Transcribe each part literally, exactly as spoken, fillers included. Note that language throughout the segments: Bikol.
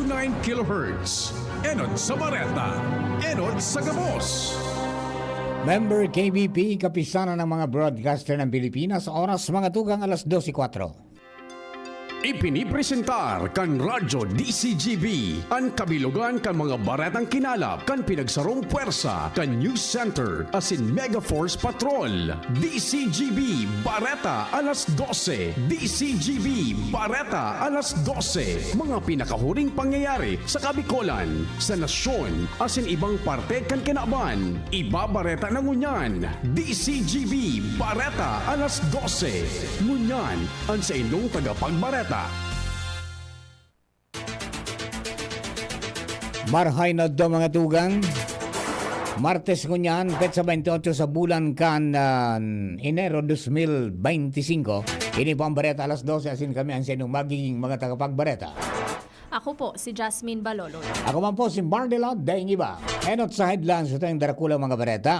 nine kilohertz. Enot sa Bareta, enot sa Gabos. Member K B P, Kapisanan ng mga Broadcaster ng Pilipinas, oras mga tugang alas dose kwatro. Ipinipresentar kan Radyo D C G B an kabilogan kan mga baretang kinalap kan pinagsarong pwersa kan News Center asin Mega Force Patrol. D C G B Bareta alas dose. D C G B Bareta alas dose. Mga pinakahuring pangyayari sa Kabikolan, sa nasyon, asin ibang parte kan kinaban. Ibabareta na ngunyan. D C G B Bareta alas dose. Ngunyan, an saindong tagapagbareta. Marahay na do mga tugang. Martes ngunyan, petsa twenty-eight sa bulan kan ah, Enero twenty twenty-five. Ini po ang Bareta alas dose, asin kami ang saindong magiging mga tagapagbareta. Ako po si Jasmine Balolo. Ako man po si Mardelot Daingiba. Enot sa headlines ito ang darakulang mga bareta.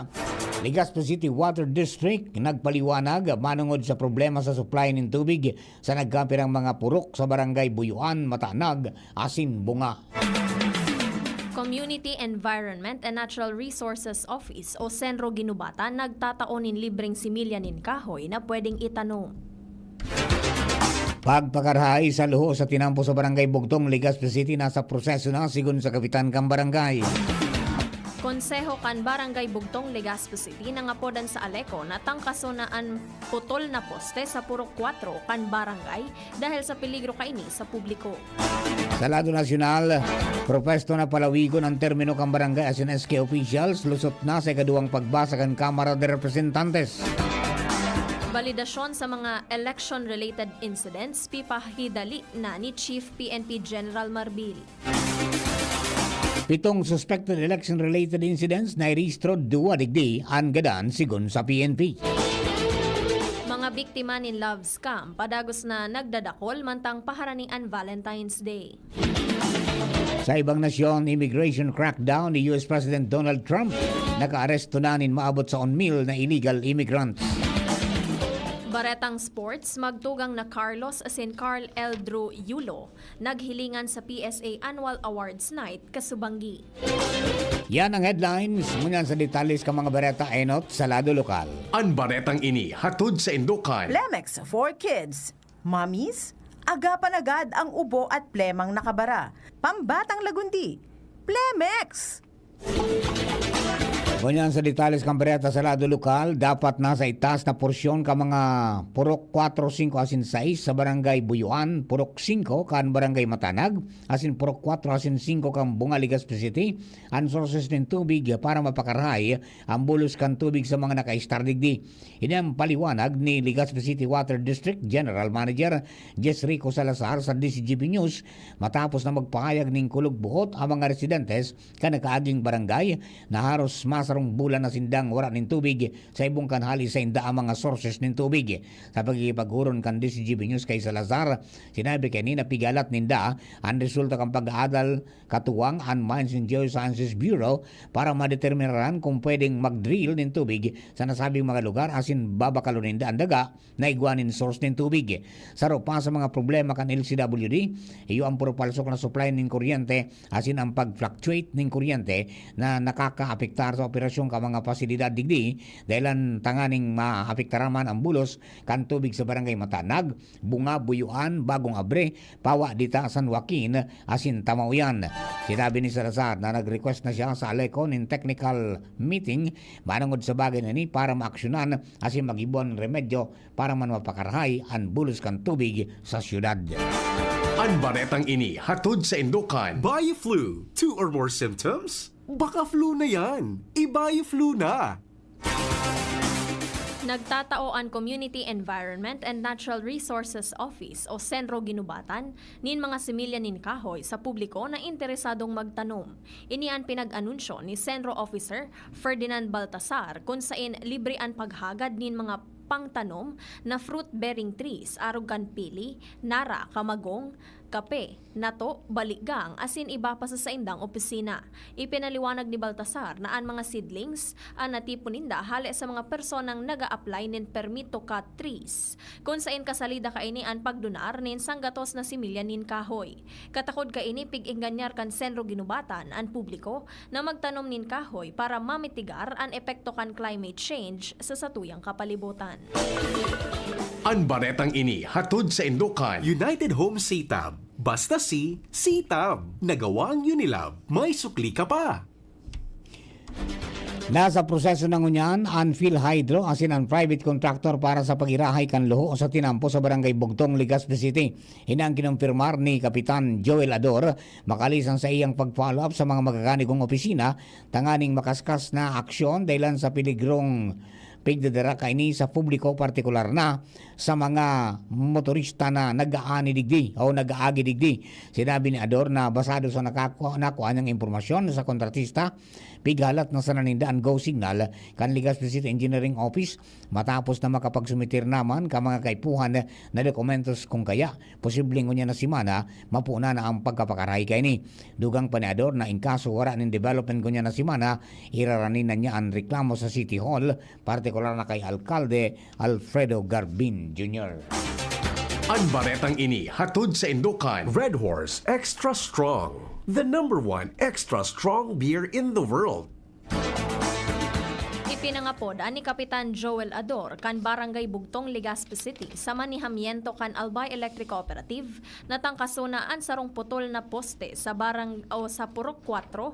Legazpi City Water District nagpaliwanag manungod sa problema sa supply nin tubig sa nagkapirang mga purok sa Barangay Buyuan, Matanag, asin Bunga. Community Environment and Natural Resources Office o Senro Ginubatan nagtatao nin libreng similya nin kahoy na pwedeng itanom. Pagpakarahay sa luho sa tinampo sa Barangay Bugtong, Legazpi City nasa proseso na, sigon sa kapitan kan barangay. Konseho kan Barangay Bugtong, Legazpi City nangapodan sa Aleco na tangkason na an putol na poste sa Purok kwatro kan barangay dahil sa peligro kaini sa publiko. Sa lado nasyonal, propwesto na palawigon ang termino kan barangay asin S K officials, lusot na sa ikaduwang pagbasa kan Kamara de Representantes. Balidasyon sa mga election-related incidents, pipahidali na ni Chief P N P General Marbil. Pitong suspected election-related incidents na irehistro, duwa digdi an gadan, sigon sa P N P. Mga biktima nin love scam padagos na nagdadakol mantang paharani an Valentine's Day. Sa ibang nasyon, immigration crackdown ni U S President Donald Trump. Nakaaresto na nin maabot sa one mil na illegal immigrants. Baretang sports, magtugang na Carlos asin Carl Eldrew Yulo naghilingan sa P S A Annual Awards Night, Kasubanggi. Yan ang headlines. Ngunyan sa detalles kan mga bareta, enot sa lado lokal. An baretang ini hatod saindo kan Plemex for Kids. Mommies, agapan agad ang ubo at plemang nakabara. Pambatang lagundi. Plemex! Ngunyan sa detalles kan bareta sa lado lokal, dapat nasa itaas na porsyon kan mga Purok kwatro, singko asin sais sa Barangay Buyuan, Purok singko kan Barangay Matanag, asin Purok kwatro asin singko kan Bunga, Legazpi City, an sources nin tubig para mapakarahay an bulos kan tubig sa mga naka-estar digdi. Ini an paliwanag ni Legazpi City Water District General Manager Jess Rico Salazar sa D C G B News matapos na magpahayag nin kulog buot ang mga residentes kan nakaaging barangay na haros masarong bulan na sindang wara nin tubig sa ibong kan hali sainda ang mga sources nin tubig. Sa pakikipaghuron kan D C G B News kay Salazar, sinabi kaini na pigalat ninda an resulta kan pag-aadal katuwang an Mines and Geosciences Bureau para madeterminaran kung pwedeng mag-drill nin tubig sa nasabing mga lugar asin babakalon ninda an daga na igwa nin source nin tubig. Saro pa sa mga problema kan L C W D, iyo an puro palsok na supply nin kuryente asin an pag-fluctuate nin kuryente na nakakaapektar sa operasyon kan mga pasilidad digdi, dahilan tanganing maapektaran man an bulos kan tubig sa Barangay Matanag, Bunga, Buyuan, Bagong Abre, Pawa, Dita, San Joaquin, asin Tamauyan. Sinabi ni Salazar na nag-request na siya sa Aleco nin technical meeting manungod sa bagay na ini para maaksyonan asin maghibo nin remedyo para man mapakarahay an bulos kan tubig sa syudad. An baretang ini hatod saindo kan Bioflu. Two or more symptoms? Baka flu na yan. I-Bioflu na. Nagtatao an Community Environment and Natural Resources Office o Senro Ginubatan nin mga similya nin kahoy sa publiko na interesadong magtanom. Ini an pinag-anunsyo ni Senro Officer Ferdinand Baltasar, kun sain libre an paghagad nin mga pangtanom na fruit-bearing trees arog kan pili, nara, kamagong, kape, nato, baligang, asin iba pa sa saindang opisina. Ipinaliwanag ni Baltasar na an mga seedlings an natipon ninda hale sa mga personang nag-a-apply nin permit to cut trees, kun saen kasalida kaini an pagdonar nin sanggatos na similya nin kahoy. Katakod kaini pig-engganyar kan Senro Ginubatan an publiko na magtanom nin kahoy para mamitigar an epekto kan climate change sa satuyang kapalibutan. An baretang ini hatod saindo kan United Home Sitab. Basta si Sitab. Nagawa ang Unilab. May sukli ka pa. Nasa proseso na ngunyan an PhilHydro asin an private contractor para sa pag-irahay kan luho sa tinampo sa Barangay Bugtong, Legazpi City. Ini ang kinumpirmar ni Kapitan Joel Ador makalisan sa iyang pag-follow up sa mga magaganigong opisina tanganing makaskas na aksyon dahilan sa peligrong pigdadara kaini sa publiko, partikular na sa mga motorista na nag-aani digdi o nag-aagi digdi. Sinabi ni Ador na basado sa nakakua, nakuha niyang impormasyon sa kontratista, pighalat na sana ninda an go signal kan Legazpi City Engineering Office matapos na makapagsumitir naman ka mga kaipuhan na dokumentos, kung kaya posible ngunyan na semana mapunan na ang pagkapakarahay kaini. Dugang pa ni Ador na in kaso wara nin development ngunyan na semana, iraranin na niya an reklamo sa City Hall, partikular na kay Alkalde Alfredo Garbin Junior. An baretang ini hatod saindo kan Red Horse Extra Strong, the number one extra strong beer in the world. Ipinangapod ni Kapitan Joel Ador kan Barangay Bugtong, Legazpi City sa manihamiento kan Albay Electric Cooperative na tangkason na an sarong putol na poste sa barang o sa Purok Kuwatro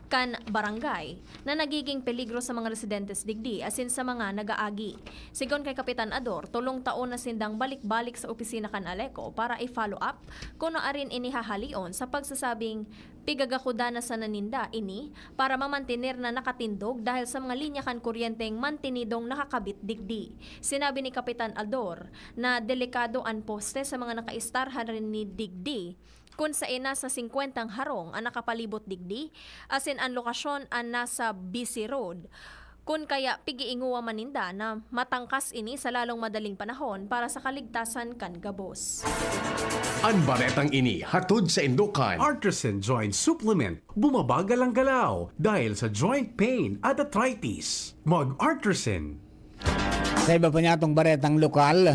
kan barangay na nagiging peligro sa mga residentes digdi asin sa mga nag-aagi. Sigon kay Kapitan Ador, tolong taon na sindang balik-balik sa opisina kan ALECO para i-follow up kun arin ini hahalion sa pagsasabing pigagakudan na sana ninda ini para mamantener na nakatindog dahil sa mga linya kan kuryenteng mantinidong nakakabit digdi. Sinabi ni Kapitan Ador na delikado an poste sa mga nakaistar harani digdi, kun saen nasa singkwentang harong an nakapalibot digdi, asin an lokasyon an nasa busy road. Kun kaya, pig-iingowa man ninda na matangkas ini sa lalong madaling panahon para sa kaligtasan kan gabos. An baretang ini hatod saindo kan Artisan Joint Supplement. Bumabagal ang galaw dahil sa joint pain at arthritis. Mag-Artisan. Sa iba pa niyatong baretang lokal,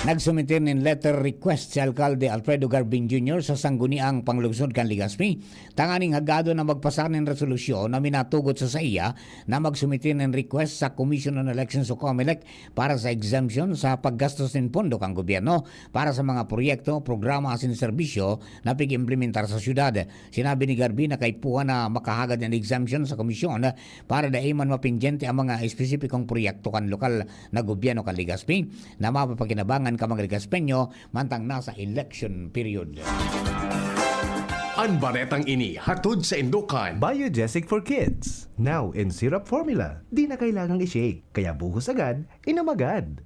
nagsumitir nin letter request si Alkalde Alfredo Garbin Junior sa Sangguniang Panglungsod kan Legazpi tanganing hagadon na magpasa nin resolusyon na minatugot sa saiya na magsumitir nin request sa Commission on Elections o COMELEC para sa exemption sa paggastos nin pondo kan gobyerno para sa mga proyekto, programa asin serbisyo na pig-implementar sa syudad. Sinabi ni Garbin na kaipuhan na makahagad nin exemption sa komisyon para dai man mapindyente ang mga espesipikong proyekto kan lokal na gobyerno kan Legazpi na mapapakinabangan kan mga Legazpeño mantang nasa election period. An baretang ini hatod saindo kan Biogesic for Kids, now in syrup formula. Di na kailangang i-shake, kaya buhos agad, inom agad.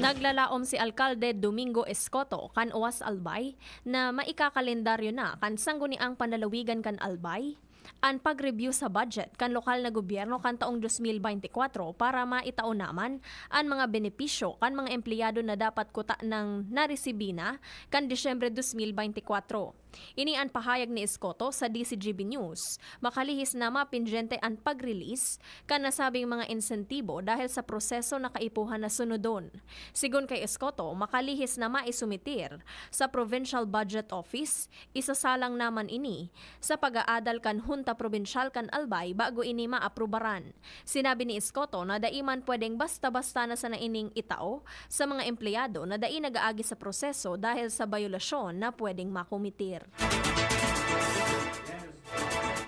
Naglalaom si Alkalde Domingo Escoto kan Oas Albay na maikakalendaryo na kan Sangguniang Panlalawigan kan Albay an pag-review sa budget kan lokal na gobyerno kan taong dos mil bente kwatro para maitao naman an mga benepisyo kan mga empleyado na dapat kuta nang naresibi na kan Disyembre dos mil bente kwatro. Ini an pahayag ni Escoto sa D C G B News, makalihis na mapindyente an pag-release kan nasabing mga insentibo dahil sa proseso na kaipuhan na sunodon. Sigon kay Escoto, makalihis na maisumitir sa Provincial Budget Office, isasalang naman ini sa pag-aadal kan Hunta Probinsyal kan Albay bago ini maaprubaran. Sinabi ni Escoto na dai man pwedeng basta-basta na sana ining itao sa mga empleyado na dai nag-aagi sa proseso dahil sa bayolasyon na pwedeng makometer.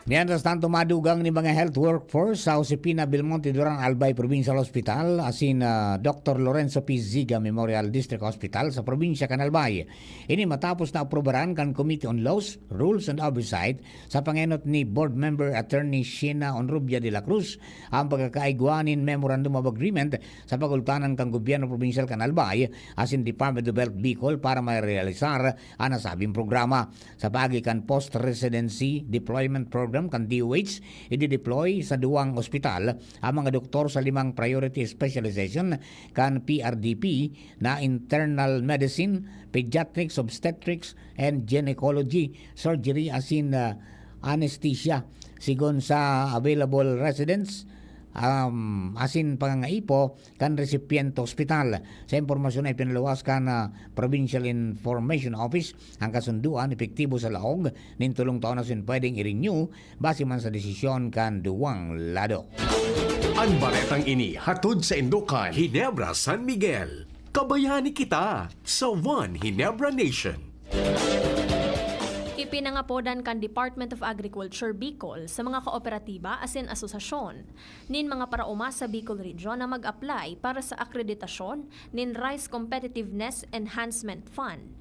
Mientras tanto, madugang ni mga health workforce sa Josefina Belmonte Duran Albay Provincial Hospital asin uh, Doctor Lorenzo P. Ziga Memorial District Hospital sa probinsya kan Albay. Ini matapos na aprubaran kan Committee on Laws, Rules and Oversight sa pangenot ni Board Member Attorney Sheena Onrubia de la Cruz ang pagkakaigwa nin Memorandum of Agreement sa pagultanan kan Gobyerno Probinsyal kan Albay asin Department of Health Bicol para marealisar an nasabing programa. Sa paagi kan Post Residency Deployment Program, kan D O H, i-deploy sa duwang ospital ang mga doktor sa limang priority specialization kan P R D P na internal medicine, pediatrics, obstetrics, and gynecology, surgery asin, ah, anesthesia. Sigon sa available residents, um, asin pangangaipo kan resipiente ospital. Sa impormasyon na ipinaluwas kan, ah, Provincial Information Office, ang kasunduan epektibo sa laog nin tolong taon asin pwedeng i-renew base man sa desisyon kan duwang lado. An baretang ini hatod sa Indokan, Ginebra, San Miguel. Kabayani kita sa One Ginebra Nation. Ipinangapodan kan Department of Agriculture Bicol sa mga kooperatiba asin asosasyon nin mga paraoma sa Bicol Region na mag-apply para sa akreditasyon nin Rice Competitiveness Enhancement Fund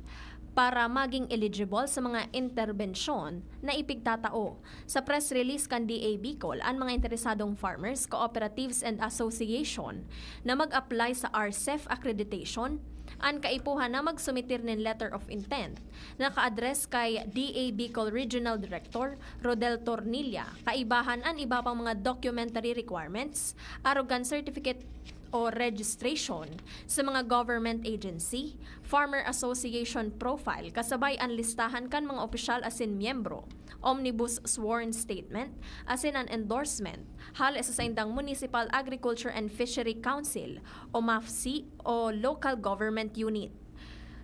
para maging eligible sa mga interbensyon na ipigtatao. Sa press release kan D A Bicol, an mga interesadong farmers, cooperatives and association na mag-apply sa R C E F accreditation, an kaipuhan na magsumitir nin letter of intent na ka-address kay D A Bicol Regional Director Rodel Tornilla, kaibahan an iba pang mga documentary requirements, arogan certificate o registration sa mga government agency, farmer association profile kasabay an listahan kan mga opisyal asin miyembro, omnibus sworn statement, asin an endorsement hale sa saindang Municipal Agriculture and Fishery Council o MAFC o local government unit.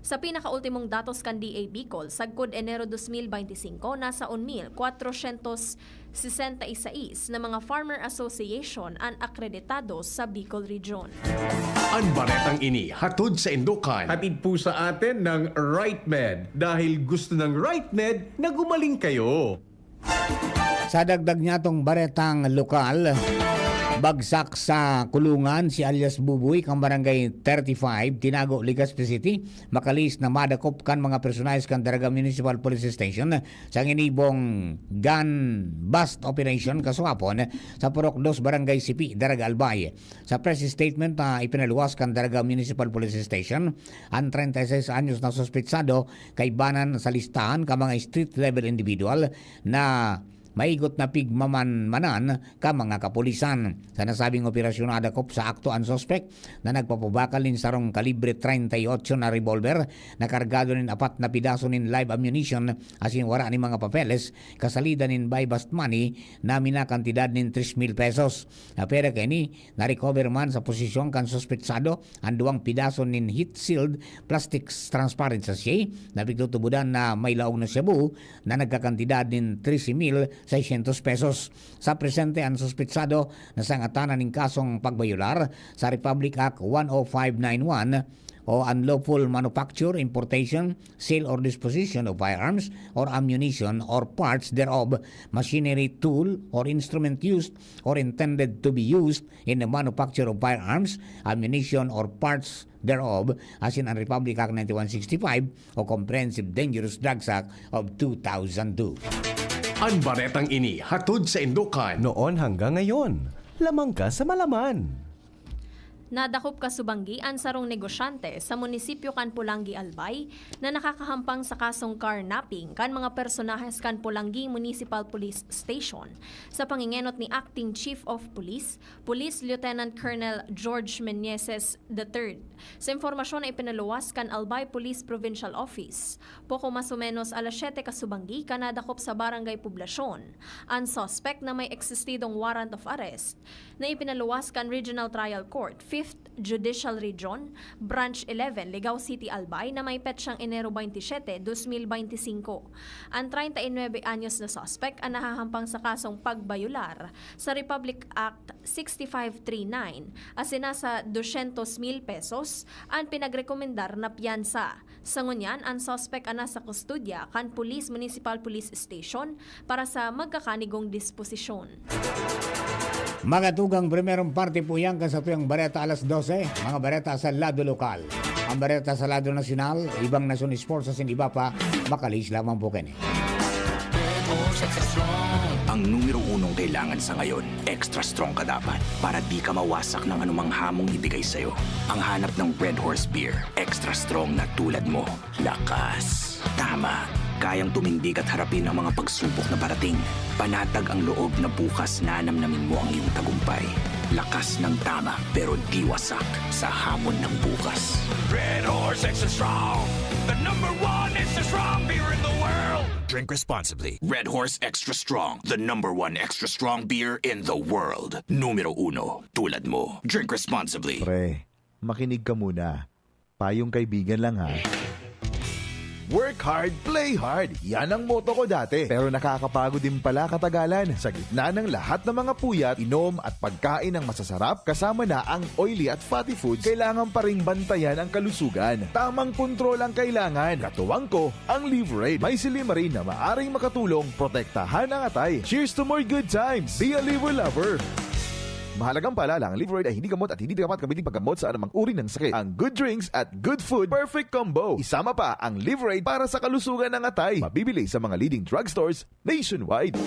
Sa pinakaultimong datos kan D A Bicol, sagkod Enero dos mil beinti singko, nasa un mil kwatrosyentos sesenta y seis na mga farmer association an akreditado sa Bicol Region. An baretang ini hatod sa Indokan. Hatid po sa atin ng RightMed. Dahil gusto ng RightMed na gumaling kayo. Sa dagdag niya tong baretang lokal, bagsak sa kulungan si alias Buboy, kan Barangay thirty-five, Tinago, Legazpi City, makalihis na madakop kan mga personahes kan Daraga Municipal Police Station sa ginibong gun bust operation kasuhapon sa Purok Dos, Barangay Sipi, Daraga, Albay. Sa press statement na ipinaluwas kan Daraga Municipal Police Station, an treinta y seis anyos na suspetsado kaibanan sa listahan kan mga street level individual na maigot na pigmamanmanan kan mga kapulisan. Sa nasabing operasyon, nadakop sa akto an suspek na nagpapabakal nin sarong kalibre treinta y ocho na revolver na kargado nin apat na pidaso nin live ammunition asin wara nin mga papeles, kasalida nin buy bust money na minakantidad nin tres mil pesos. Apwera kaini, na-recover man sa posisyon kan suspetsado an duwang pidaso nin heat-sealed plastic transparent sachet na pigtutubodan na may laog na shabu na nagkakantidad nin trese mil seiscientos pesos. Sa presente, an suspetsado nasangatanan nin kasong pagbayolar sa Republic Act one oh five nine one o unlawful manufacture, importation, sale or disposition of firearms or ammunition or parts thereof, machinery, tool, or instrument used or intended to be used in the manufacture of firearms, ammunition, or parts thereof, asin an Republic Act ninety-one sixty-five o Comprehensive Dangerous Drugs Act of two thousand two. An baretang ini hatod sa Indokan. Noon hanggang ngayon, lamang ka sa malaman. Nadakop kasubanggi an sarong negosyante sa munisipyo kan Polangui, Albay, na nakakahampang sa kasong carnapping kan mga personahes kan Polangui Municipal Police Station, sa pangingenot ni Acting Chief of Police, Police Lieutenant Colonel George Meneses the third. Sa impormasyon na ipinaluwas kan Albay Police Provincial Office, poko mas o menos alas siyete kasubanggi kan nadakop sa Barangay Poblacion an suspek na may existidong warrant of arrest na ipinaluwas kan Regional Trial Court, Fifth Judicial Region, Branch eleven, Ligao City, Albay, na may petsang Enero baynte siyete, dos mil baynte singko. An treinta y nuebe anyos na suspek an nahahampang sa kasong pagbayolar sa Republic Act sixty-five three nine, asin nasa dosyentos mil pesos an pinagrekomendar na piyansa. Sa ngunyan, an suspek an nasa kustodya kan Police Municipal Police Station para sa magkakanigong disposisyon. Mga tugang, primerong parte po yan kan satuyang bareta alas dose, mga bareta sa lado lokal. Ang bareta sa lado nasyonal, ibang nasyon, sports, asin iba pa, makalihis lamang po kaini. Ang numero unong kailangan sa ngayon, extra strong ka dapat para di ka mawasak ng anumang hamong ibigay sa'yo. Ang hanap ng Red Horse Beer, extra strong na tulad mo. Lakas. Tama. kayang tumindig at harapin ang mga pagsubok na parating. Panatag ang loob na bukas nanamnamin mo ang iyong tagumpay. Lakas ng tama, pero di wasak sa hamon ng bukas. Red Horse Extra Strong, the number one extra strong beer in the world. Drink responsibly. Red Horse Extra Strong, the number one extra strong beer in the world. Numero uno, tulad mo. Drink responsibly. Pre, makinig ka muna. Payong kaibigan lang, ha. Work hard, play hard. Yan ang motto ko dati. Pero nakakapagod din pala katagalan. Sa gitna ng lahat ng mga puyat, inom at pagkain ng masasarap, kasama na ang oily at fatty foods, kailangan pa ring bantayan ang kalusugan. Tamang kontrol ang kailangan. Katuwang ko, ang Liverade. May silymarin na maaring makatulong protektahan ang atay. Cheers to more good times! Be a Liver Lover! Mahalagang paalala, ang Liverade ay hindi gamot at hindi dapat gamitin paggamot sa anumang uri ng sakit. Ang good drinks at good food, perfect combo. Isama pa ang Liverade para sa kalusugan ng atay. Mabibili sa mga leading drugstores nationwide.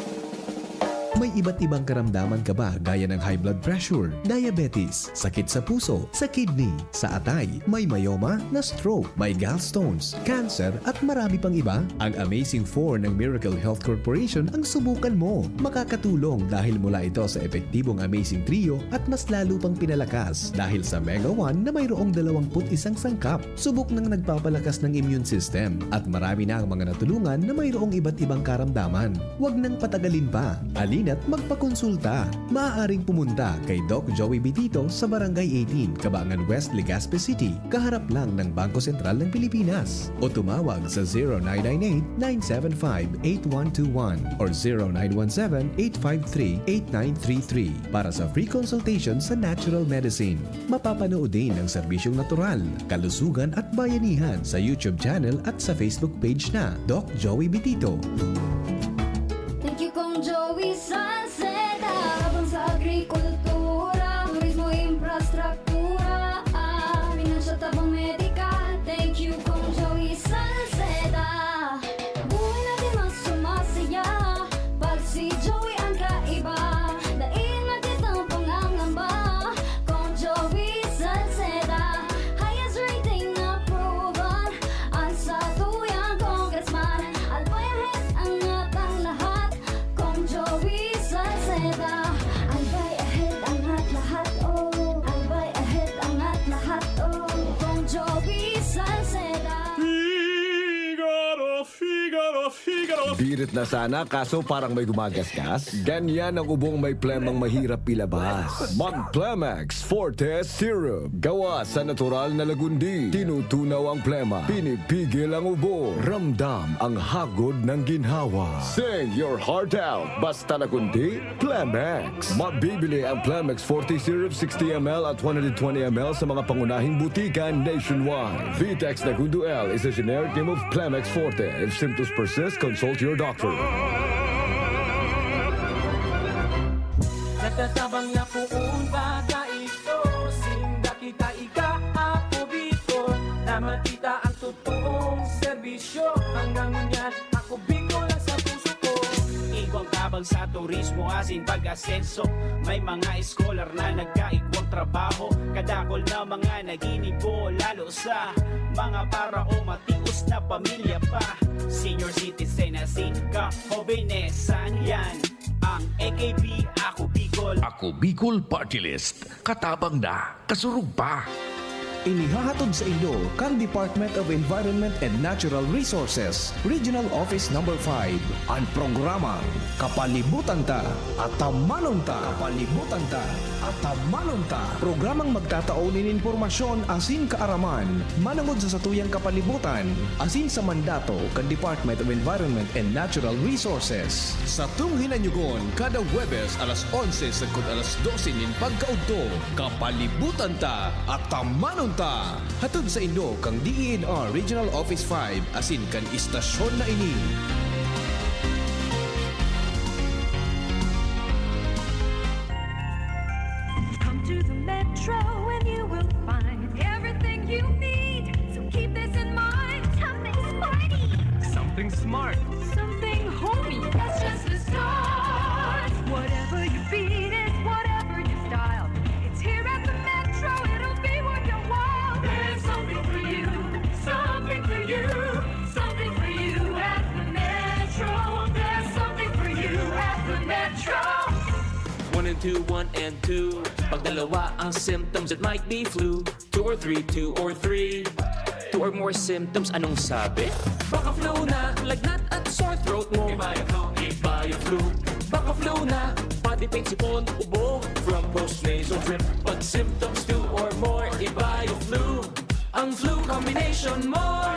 May iba't ibang karamdaman ka ba, gaya ng high blood pressure, diabetes, sakit sa puso, sa kidney, sa atay, may myoma, na-stroke, may gallstones, cancer, at marami pang iba? Ang Amazing Four ng Miracle Health Corporation ang subukan mo. Makakatulong dahil mula ito sa epektibong Amazing Trio at mas lalo pang pinalakas dahil sa Mega One na mayroong dalawampu't isang sangkap. Subok nang nagpapalakas ng immune system at marami na ang mga natulungan na mayroong iba't ibang karamdaman. Huwag nang patagalin pa. Halina't magpakonsulta. Maaaring pumunta kay Doc Joey Bitito sa Barangay eighteen, Cabangan West, Legazpi City, kaharap lang ng Bangko Sentral ng Pilipinas. O tumawag sa zero nine nine eight, nine seven five, eight one two one or zero nine one seven, eight five three, eight nine three three para sa free consultation sa natural medicine. Mapapanood din ang serbisyong natural, kalusugan at bayanihan sa YouTube channel at sa Facebook page na Doc Joey Bitito. Thank you, Kong Joey Salceda. Habang sa agrikultura, turismo, infrastruktura, ah, pinansyal, tabang medikal. Thank you, Kong Joey Salceda. Buhay natin mas sumasaya pag si Joey ang kaiba. Dai na kitang pangangamba, Kong Joey Salceda. Highest rating na proven, ang satuyang congressman. Albay ahead, angat ang lahat, Kong Joey Salceda. Albay ahead, angat lahat, oh. Albay ahead, angat lahat, oh. Kong Joey Salceda. Figaro, Figaro, Figaro. Birit na sana, kaso parang may gumagasgas. Ganyan ang ubong may plemang mahirap ilabas. Mag Plemex Forte Syrup. Gawa sa natural na lagundi. Tinutunaw ang plema. Pinipigil ang ubo. Ramdam ang hagod ng ginhawa. Sing your heart out. Basta lagundi, Plemex. Mabibili ang Plemex Forte Syrup sixty M L at one hundred twenty M L sa mga pangunahing butika nationwide. Vitex Nagundo L is a generic name of Plemex Forte. If symptoms persist, consult your doctor. Nagtatabang na poon baga ito, sinda kita ika, Ako Bicol, na makita ang totoong serbisyo. Hanggang ngunyan, Ako Bicol ang sa puso ko. Igwang tabang sa turismo asin pag-asenso. May mga scholar na nagkaigwang trabaho. Kadakol na mga naginibo, lalo sa mga para o matios na pamilya pa. Senior citizen asin kahobenesan, yan ang A K B, Ako Bicol. Ako Bicol Party List. Katabang na, kasurog pa. Inihahatod saindo kan Department of Environment and Natural Resources, Regional Office Number Five, an programang Kapalibutan Ta, Atamanon Ta. Kapalibutan Ta, Atamanon Ta. Programang magtatao nin impormasyon asin kaaraman manongod sa satuyang kapalibutan asin sa mandato kan Department of Environment and Natural Resources. Satong hinanyogon, kada Huwebes alas onse sagkod alas dose nin pagkaudto. Kapalibutan Ta, Atamanon Ta! Hatod saindo kan D E N R Regional Office Five asin kan istasyon na ini. Come to the Metro and you will find everything you need. So keep this in mind. Something sporty. Something smart. Something homey. That's just the start. Whatever your beat is, whatever your style, it's here at the Metro. It'll be worth your while. There's something for you. Something for you. Something for you at the Two, one, and two. Pag dalawa ang symptoms, it might be flu. Two or three, two or three. Two or more symptoms, anong sabi? Baka flu na, lagnat at sore throat mo. Ibaya flu, ibaya flu. Baka flu na, body pain, sipon, ubo. From post nasal drip. Pag symptoms two or more, ibaya flu. Ang flu combination mo.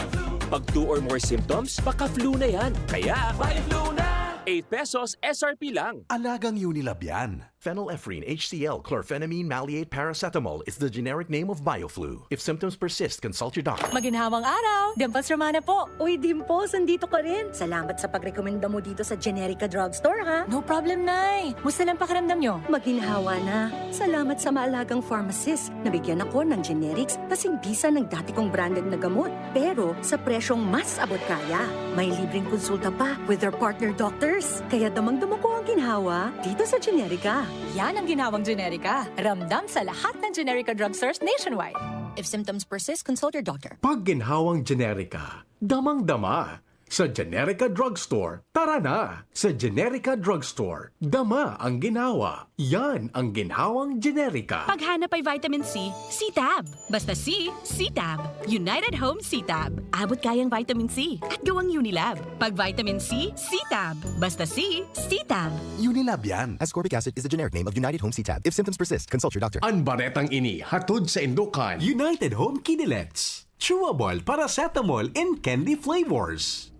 Pag two or more symptoms, baka flu na yan. Kaya, ibaya flu na. Eight pesos S R P lang. Alagang Unilab yan. Phenylephrine H C L, chlorphenamine maleate paracetamol is the generic name of Bioflu. If symptoms persist, consult your doctor. Maginhawang araw! Dimples Romana po! Uy, Dimples, andito ka rin! Salamat sa pagrekomenda mo dito sa Generica Drugstore, ha? No problem, Nay! Musta lang pakiramdam nyo? Maginhawa na. Salamat sa maalagang pharmacist. Nabigyan ako ng generics kasing bisa ng dati kong branded na gamot. Pero sa presyong mas abot kaya. May libreng konsulta pa with their partner doctors. Kaya damang-dama ko ang ginhawa dito sa Generica. Yan ang ginhawang Generica. Ramdam sa lahat ng Generica drugstores nationwide. If symptoms persist, consult your doctor. Pag ginhawang Generica, damang-dama. Sa Generica Drugstore, tara na! Sa Generica Drugstore, dama ang ginhawa. Yan ang ginhawang Generica. Paghanap ay vitamin C, C-Tab. Basta C, C-Tab. United Home C-Tab. Abot kayang vitamin C at gawang Unilab. Pag vitamin C, C-Tab. Basta C, C-Tab. Unilab yan. Ascorbic acid is the generic name of United Home C-Tab. If symptoms persist, consult your doctor. An baretang ini hatod sa indukan. United Home Kinilets. Chewable paracetamol in candy flavors.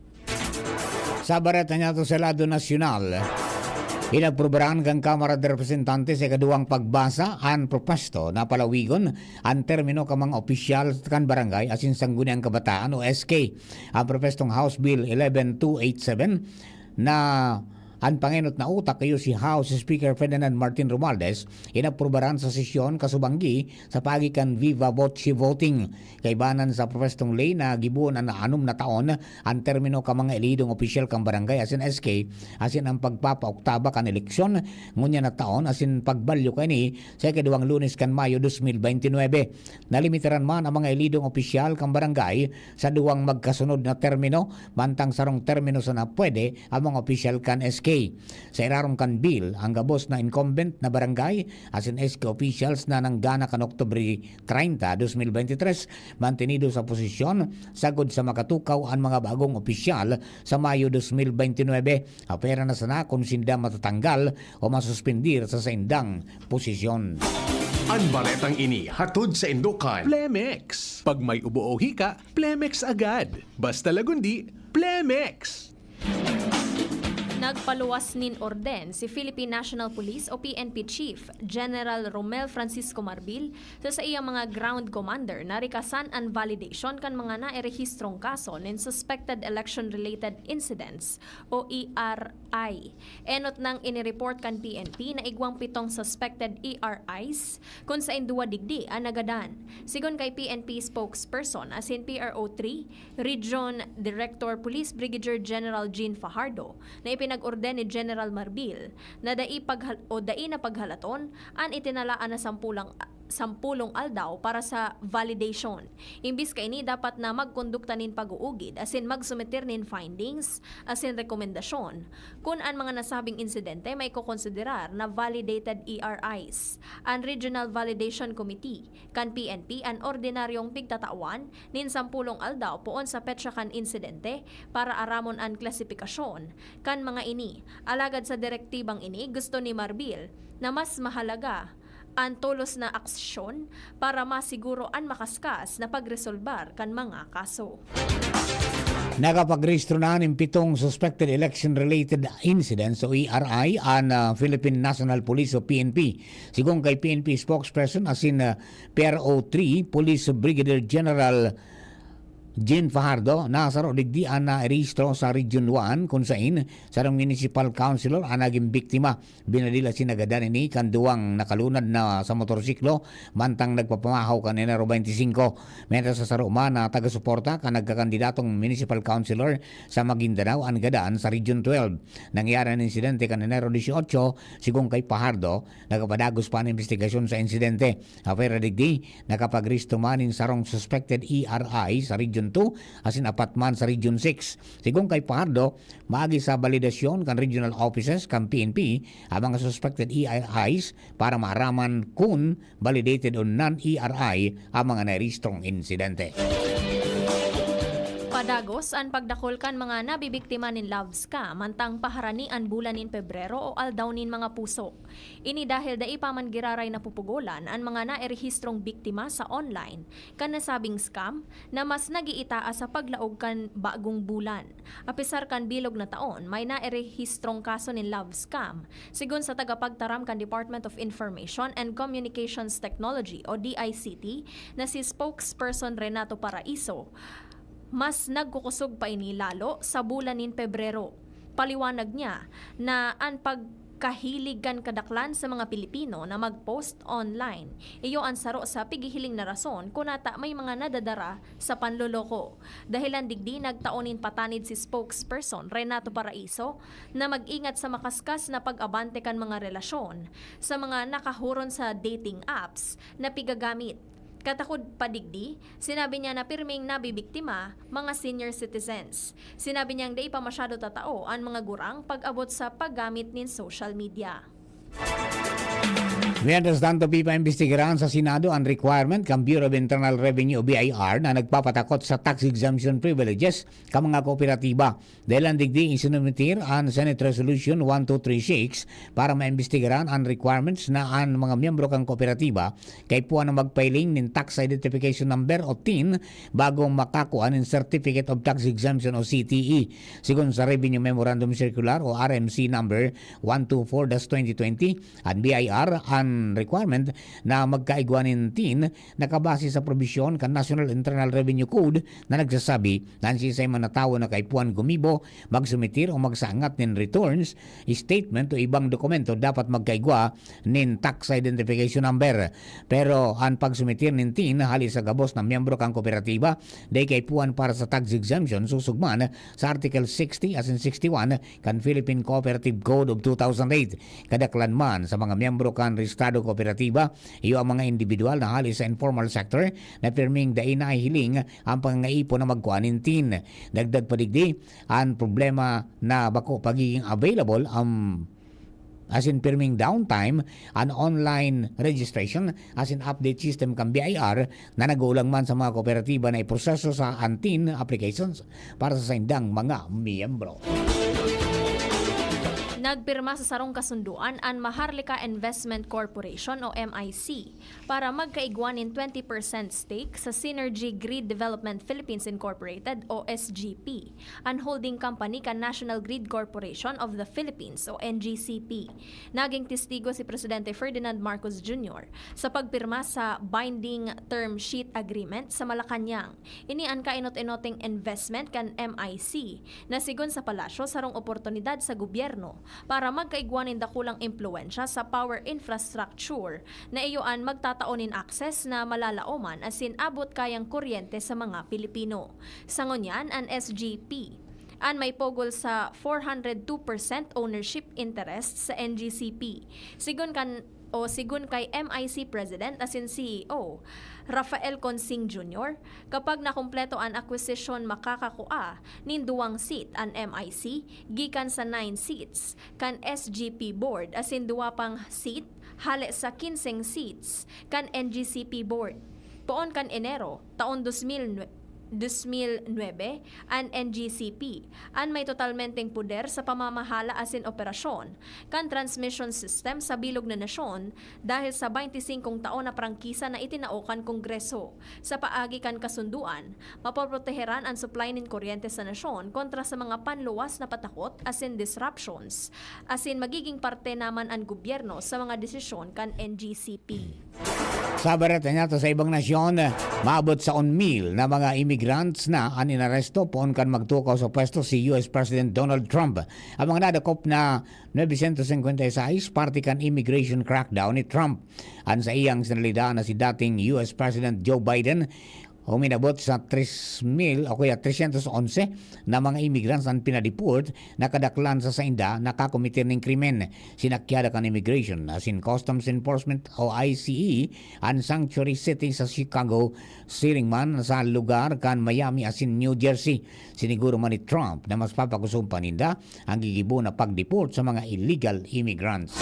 Sa bareta niyato sa lado nasyonal, inaprubaran kan Kamara de Representantes sa ikaduwang pagbasa an propuesto na palawigon an termino kan mga opisyal kan barangay asin Sangguniang Kabataan o S K. Ang propuestong House Bill eleven two eight seven na an pangenot na utak iyo si House Speaker Ferdinand Martin Romualdez inaprubaran sa sesyon kasubanggi sa paagi kan viva voce voting. Kaibanan sa propuestong ley na gibohon an anom na taon an termino kan mga elidong opisyal kan barangay asin S K asin an pagpapaoktaba kan eleksyon ngunyan na taon asin pagbalyo kaini sa ikaduwang Lunes kan Mayo dos mil bente nuebe. Nalimitaran man ang mga elidong opisyal kan barangay sa duwang magkasunod na termino, mantang sarong termino sana pwede ang mga opisyal kan S K. Sa irarom kan bill, ang gabos na incumbent na barangay asin S K officials na nanggana kan Oktubre treinta, dos mil bente tres, mantenido sa posisyon sagod sa makatukaw an mga bagong opisyal sa Mayo dos mil bente nuebe. Apwera na sana kun sinda matatanggal o masuspindir sa saindang posisyon. An baretang ini hatod sa indukan. Plemex. Pag may ubo o hika, Plemex agad. Basta Lagundi, Plemex. Nagpaluwas nin orden si Philippine National Police o P N P Chief General Romel Francisco Marbil sa saiyang mga ground commander na rikasan an validation kan mga nairehistrong kaso nin suspected election-related incidents o E R I. Enot nang inireport kan P N P na igwang pitong suspected E R Is, kun sain duwa digdi an nagadan. Sigon kay P N P spokesperson asin P R O three, Region Director Police Brigadier General Jean Fajardo, na ipinag-orden ni General Marbil na dai paghal- o dai na paghalaton an itinalaan na sampulang sampulong aldaw para sa validation. Imbis kaini, dapat na magkondukta nin pag-uugid asin magsumeter nin findings asin rekomendasyon. Kun an mga nasabing insidente maikokonsiderar na validated E R Is, an Regional Validation Committee kan P N P an ordinaryong pigtatawan nin sampulong aldaw poon sa petsa kan insidente para aramon an klasipikasyon kan mga ini. Alagad sa direktibang ini, gusto ni Marbil na mas mahalaga an tolos na aksyon para masiguro an makaskas na pagresolbar kan mga kaso. Nakapagrehistro na nin pitong suspected election-related incidents o E R I an ah, Philippine National Police o P N P. Sigon kay P N P spokesperson asin ah, P R O three Police Brigadier General Jean Fajardo, nasaro digdi an nairehistro sa Region one kun sain sarong municipal councilor an nagin biktima. Binadil asin nagadan ini kan duwang nakalunad na sa motorsiklo mantang nagpapamahaw kan Enero twenty-five. Mentras sa saro man na taga-suporta kan nagkakandidatong municipal councilor sa Maguindanao an gadan sa Region twelve. Nangyari an insidente kan Enero dieciocho, sigon kay Fajardo, nagapadagos pa an imbestigasyon sa insidente. Apwera digdi, nakapagrehistro man nin sarong suspected E R I sa Region two asin apat man sa Region six. Sigon kay Fajardo, maagi sa balidasyon kan regional offices kan P N P ang mga suspected E R Is para maaraman kun validated o non-E R I ang mga narehistrong insidente. Padagos an pagdakul kan mga nabibiktima nin love scam, mantang paharani an bulan nin Pebrero o Aldaw nin Mga Puso. Ini dahil dai pa man giraray napupugolan an mga nairehistrong biktima sa online kan nasabing scam na mas nag-iitaas sa paglaog kan bagong bulan. Apisar kan bilog na taon, may nairehistrong kaso nin love scam. Sigon sa tagapagtaram kan Department of Information and Communications Technology o D I C T na si spokesperson Renato Paraiso, mas nagkukosog pa ini lalo sa bulan nin Pebrero. Paliwanag niya na an pagkahilig kan kadaklan sa mga Pilipino na mag-post online, iyo an saro sa pigihiling na rason kun ata may mga nadadara sa panloloko. Dahilan digdi, nagtao nin patanid si spokesperson Renato Paraiso na mag-ingat sa makaskas na pag-abante kan mga relasyon sa mga nakahuron sa dating apps na pigagamit. Katakod pa digdi, sinabi niya na pirming nabibiktima mga senior citizens. Sinabi niyang dai pa masyado tatao an mga gurang pag-abot sa paggamit nin social media. Mientras tanto, pipaimbestigaran sa Senado an requirement kan Bureau of Internal Revenue o B I R na nagpapatakot sa tax exemption privileges kan mga kooperatiba. Dahilan digdi, isinumitir an Senate Resolution one two three six para maimbestigaran an requirements na an mga miyembro kan kooperatiba kaipuhan na mag-filing nin Tax Identification Number o TIN bago makakua nin Certificate of Tax Exemption o C T E. Sigon sa Revenue Memorandum Circular o R M C number one two four dash twenty twenty, an B I R an requirement na magkaigwa nin TIN nakabase sa probisyon kan National Internal Revenue Code na nagsasabi na an siisay man na tawo na kaipuhan gumibo, magsumitir o magsangat nin returns, statement o ibang dokumento dapat magkaigwa nin tax identification number. Pero an pagsumitir nin TIN hali sa gabos na miyembro kan kooperatiba, dai kaipuhan para sa tax exemption susog man sa Article sixty asin sixty-one kan Philippine Cooperative Code of two thousand eight. Kadaklan man sa mga miyembro kan rehistradong kooperatiba, iyo ang mga indibidwal na hali sa informal sector na pirming dai nahihiling ang pangangaipon na magkua nin TIN. Dagdag pa digdi, an problema na bako pagiging available ang, asin pirming downtime an online registration asin update system kan B I R na nag-uulang man sa mga kooperatiba na iproseso sa an TIN applications para sa saindang mga miyembro. Nagpirma sa sarong kasundoan an Maharlika Investment Corporation o M I C para magkaigwa nin twenty percent stake sa Synergy Grid Development Philippines Incorporated o S G P, an holding company kan National Grid Corporation of the Philippines o N G C P. Naging testigo si Presidente Ferdinand Marcos Junior sa pagpirma sa binding term sheet agreement sa Malacañang. Ini an kainot-inoting investment kan M I C na sigon sa palasyo, sarong oportunidad sa gobyerno para magkaigwa nin dakulang impluwensya sa power infrastructure na iyo an magtatao nin access na malalaoman asin abot kayang kuryente sa mga Pilipino. Sa ngunyan, an S G P an may pugol sa four hundred two percent ownership interest sa N G C P. Sigon kan o sigon kay M I C President asin C E O Rafael Consing Junior, kapag nakumpleto an acquisition, makakakua nin duwang seat an M I C gikan sa nine seats kan S G P Board asin duwa pang seat hale sa kinseng seats kan N G C P Board. Poon kan Enero, taon dos mil nwe-, dos mil nuebe, an N G C P an may totalmenteng poder sa pamamahala asin operasyon kan transmission system sa bilog na nasyon dahil sa baynte singkong taon na prangkisa na itinao kan Kongreso. Sa paagi kan kasundoan, mapoproteheran an supply nin kuryente sa nasyon kontra sa mga panluwas na patakot asin disruptions, asin magiging parte naman an gobyerno sa mga desisyon kan N G C P. Sa bareta nato sa ibang nasyon, maabot sa un mil na mga immigrants na an inaresto poon kan magtukaw sa pwesto si U S President Donald Trump. Ang mga nadakop na nuebe syentos singkwenta y seis parte kan immigration crackdown ni Trump. An saiyang sinalida na si dating U S President Joe Biden, uminabot sa tres mil o kaya tresyentos onse na mga immigrants an pinadeport na kadaklan sa sainda nakakometer nin krimen. Sinakyada kan Immigration asin Customs Enforcement o I C E an sanctuary city sa Chicago, siring man sa lugar kan Miami asin New Jersey. Siniguro man ni Trump na mas papakosog pa ninda ang gigibo na pag-deport sa mga illegal immigrants.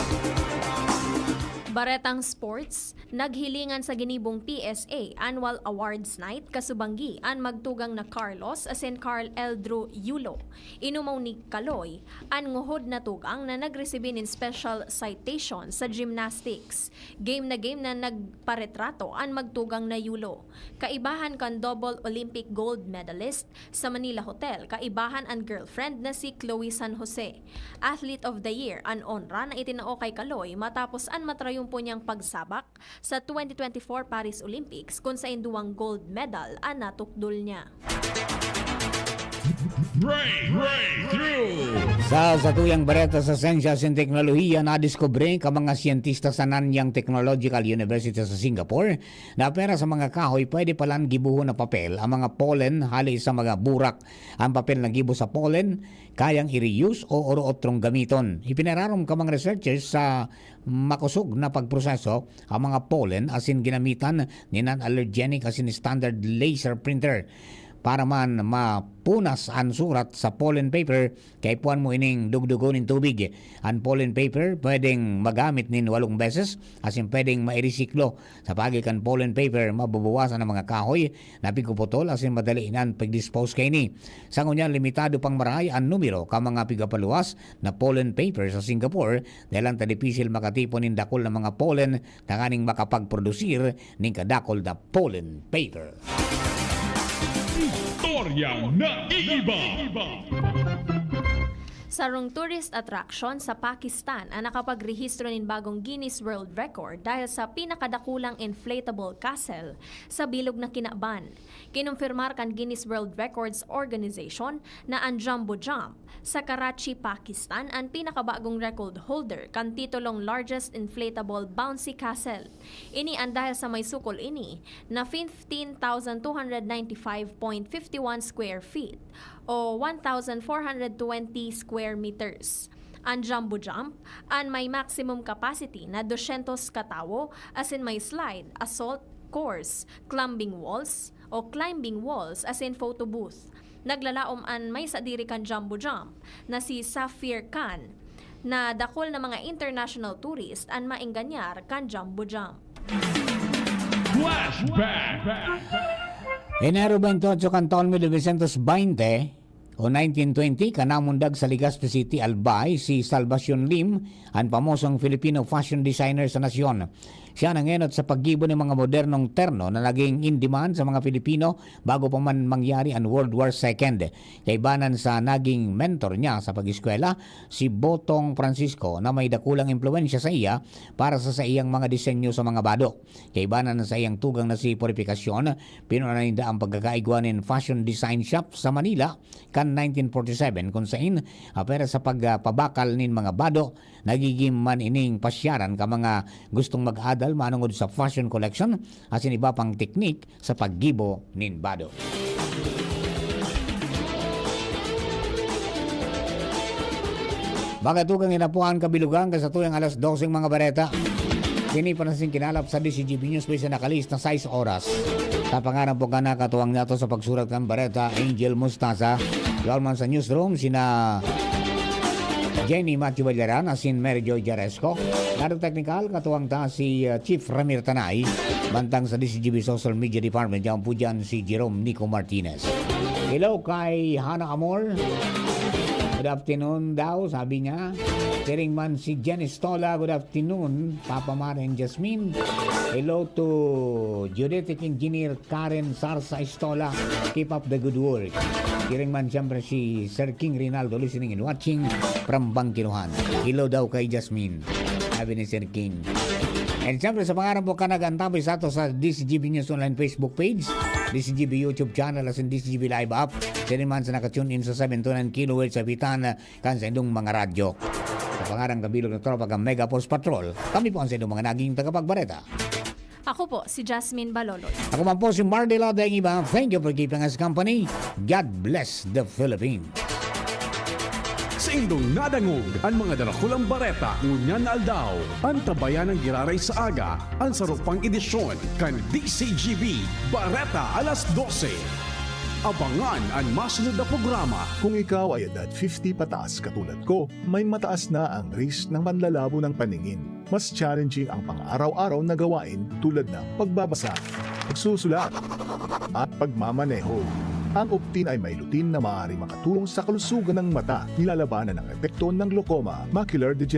Baretang sports, naghilingan sa ginibong P S A Annual Awards Night kasubanggi an magtugang na Carlos asin Carl Eldrew Yulo. Inumaw ni Kaloy an nguhod na tugang na nagresibi nin special citation sa gymnastics. Game na game na nagparetrato an magtugang na Yulo. Kaibahan kan double Olympic gold medalist, sa Manila Hotel, kaibahan an girlfriend na si Chloe San Jose. Athlete of the Year an onra na itinao kay Kaloy matapos an matrayumpo niyang pagsabak sa twenty twenty-four Paris Olympics, kun saen duwang gold medal an natukdol niya. Breakthrough! Sa satuyang bareta sa siyensya asin teknolohiya, nadiskubre kan mga siyentista sa Nanyang Technological University sa Singapore na pwera sa mga kahoy, pwede palan gibohon na papel ang mga pollen hali sa mga burak. Ang papel na gibo sa pollen, kayang i-reuse o oro-otrong gamiton. Ipinararom kan mga researchers sa makosog na pagproseso ang mga pollen asin ginamitan nin non-allergenic asin standard laser printer. Para man mapunas an surat sa pollen paper, kaipuhan mo ining dugdugon nin tubig. An pollen paper pwedeng magamit nin walong beses asin pwedeng mairesiklo. Sa paagi kan pollen paper, mababawasan an mga kahoy na pigpuputol asin madali na an pag-dispose kaini. Sa ngunyan, limitado pang marahay an numero kan mga pigpapaluwas na pollen paper sa Singapore, dahel ta dipisil makatipon nin dakul na mga pollen tanganing makapagprodusir nin kadakul na pollen paper. Istoryang naiiba. Sarong tourist attraction sa Pakistan an nakapagrehistro nin bagong Guinness World Record dahil sa pinakadakulang inflatable castle sa bilog na kinaban. Kinumpirmar kan Guinness World Records Organization na an Jumbo Jump sa Karachi, Pakistan, an pinakabagong record holder kan titulong largest inflatable bouncy castle. Ini an dahil sa may sukol ini na fifteen thousand two hundred ninety-five point fifty one square feet o one thousand four hundred twenty square meters. An Jumbo Jump, an may maximum capacity na dusyentos katawo, asin may slide, assault course, climbing walls, o climbing walls, asin photo booth. Naglalaom an may sadiri kan Jumbo Jump na si Safir Khan, na dakul na mga international tourist an maengganyar kan Jumbo Jump. Flashback! Enero twenty-eight kan taon mil novecientos baynte o nineteen twenty, kan namundag sa Legazpi City, Albay, si Salvacion Lim, an pamosong Filipino fashion designer sa nasyon. Siya an nag-enot sa paggibo nin mga modernong terno na naging in demand sa mga Pilipino bago pa man mangyari an World War Second. Kaibanan sa naging mentor niya sa pag-eskwela, si Botong Francisco, na may dakulang impluwensya sa iya para sa saiyang mga disenyo sa mga bado. Kaibanan sa iyang tugang na si Purificacion, pinuna ninda an pagkakaigwa nin fashion design shop sa Manila kan nineteen forty-seven, kun sain, ah, pwera sa pagpabakal nin mga bado, nagigin man ining pasyaran kan mga gustong mag-adal manongod sa fashion collection asin iba pang teknik sa paggibo nin bado. Mga tugang, inapuhan kabilugan kan satuyang alas doseng mga bareta. Kini pa na sing kinalap sa D C G B News, sa nakalihis na sais oras. Sa pangaran po kan nakatuwang nato sa pagsurat kan bareta, Angel Mostaza. Duman man sa newsroom, sina Jenny Matthew Ballaran asin Mary Joy Jaresco. Nado teknikal, katuwang ta si, uh, Chief Ramir Tanay. Bantang sa D C G B Social Media Department, diyan po diyan si Jerome Nico Martinez. Hello kay Hana Amor. Good afternoon daw, sabi niya. Siring man si Jen Estola, good afternoon, Papa Mar and Jasmine. Hello to geodetic engineer Karen Sarsa Estola. Keep up the good work. Siring man siyempre si Sir King Rinaldo, listening and watching from Bangkinuhan. Hello daw kay Jasmine, sabi ni Sir King. And siyempre, sa pangaran po kan nag-antabay sa ato sa D C G B News Online Facebook page, D C G B YouTube channel, asin D C G B Live app, siring man sa naka-tune in sa seven two nine kilohertz sa bitan kan saindong mga radyo. Sa pangaran kabilog na tropa kan Mega Force Patrol, kami po ang saindong mga naging tagapagbareta. Ako po si Jasmine Baloloy. Ako man po si Mardy Lodeng Iba. Thank you for keeping us company. God bless the Philippines. Saindong nadangog an mga darakulang bareta ngunyan na aldaw. Antabayan an giraray sa aga, an saro pang edisyon kan D C G B Bareta alas dose. Abangan an masunod na programa. Kung ikaw ay edad fifty pataas katulad ko, may mataas na ang risk ng panlalabo ng paningin. Mas challenging ang pang-araw-araw na gawain tulad ng pagbabasa, pagsusulat, at pagmamaneho. Ang Optin ay may lutein na maaaring makatulong sa kalusugan ng mata, nilalabanan ang epekto ng glaucoma, macular degeneration,